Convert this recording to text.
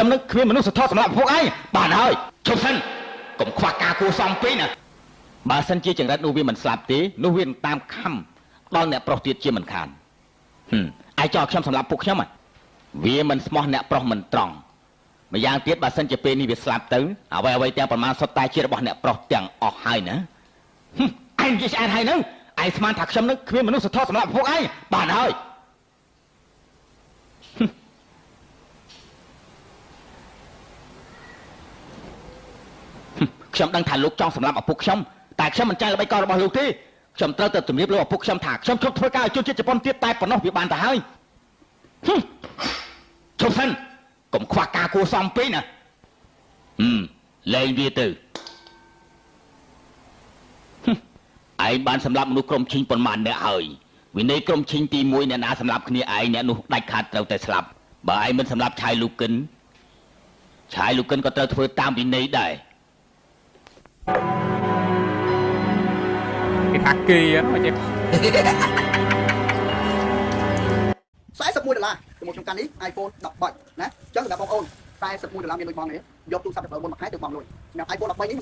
ខ្ញុំនឹងគ្មានមនុស្សធម៌សម្រាប់ឪពុកឯងបានហើយឈប់សិនកុំខ្វះការគួសមពេកណាបើសិនជាចង្រិតនោះវាមិនស្លាប់ទេនោះវានឹងតាមខំដល់អ្នកប្រុសទៀតជាមិនខានហឹមឯងចោលខ្ញុំសម្លាប់ពួកខ្ញុំវាមិនស្មោះអ្នកប្រុសមិនត្រង់ម្យ៉ាងទៀតបើសិនជាពេលនេះវាស្លាប់ទៅអ្វីអ្វីទាំងប្រមាណសុទ្ធតែជារបស់អ្នកប្រុសទាំងអស់ហើយណាឯងនិយាយឆ្អែតហើយនៅឯងស្មានថាខ្ញុំនឹងគ្មានមនុស្សធម៌សម្រាប់ពួកឯងបានហើយខ្ញុំដឹងថាលោកចង់សម្លាប់ឪពុកខ្ញុំតែខ្ញុំមិនចាញ់ល្បិចកលរបស់លោកទេខ្ញុំត្រូវតែជំរាបលោកឪពុកខ្ញុំថាខ្ញុំឈប់ធ្វើការឲ្យជនជាតិជប៉ុនទៀតតែប៉ុណ្ណោះវាបានទៅហើយឈប់សិនកុំខ្វះការគួសមពេកណាលែងវាទៅឯងបានសម្លាប់មនុស្សក្រុមឈីងប៉ុន្មានអ្នកហើយវិន័យក្រុមឈីងទី1អ្នកណាសម្លាប់គ្នាឯងអ្នកនោះដាច់ខាតត្រូវតែស្លាប់បើឯងមិនសម្លាប់ឆាយលូកិនឆាយលូកិនក៏ត្រូវធ្វើតាមវិន័យដែរ គេថាគេហ្នឹងចេះ 41ដុល្លារជាមួយខ្ញុំកាន់នេះ iPhone 13ណាអញ្ចឹងសម្រាប់បងប្អូន41ដុល្លារមានលុយបងទេយកទូរស័ព្ទទៅប្រើមុនមួយខែទៅបងលុយសម្រាប់ iPhone 13នេះ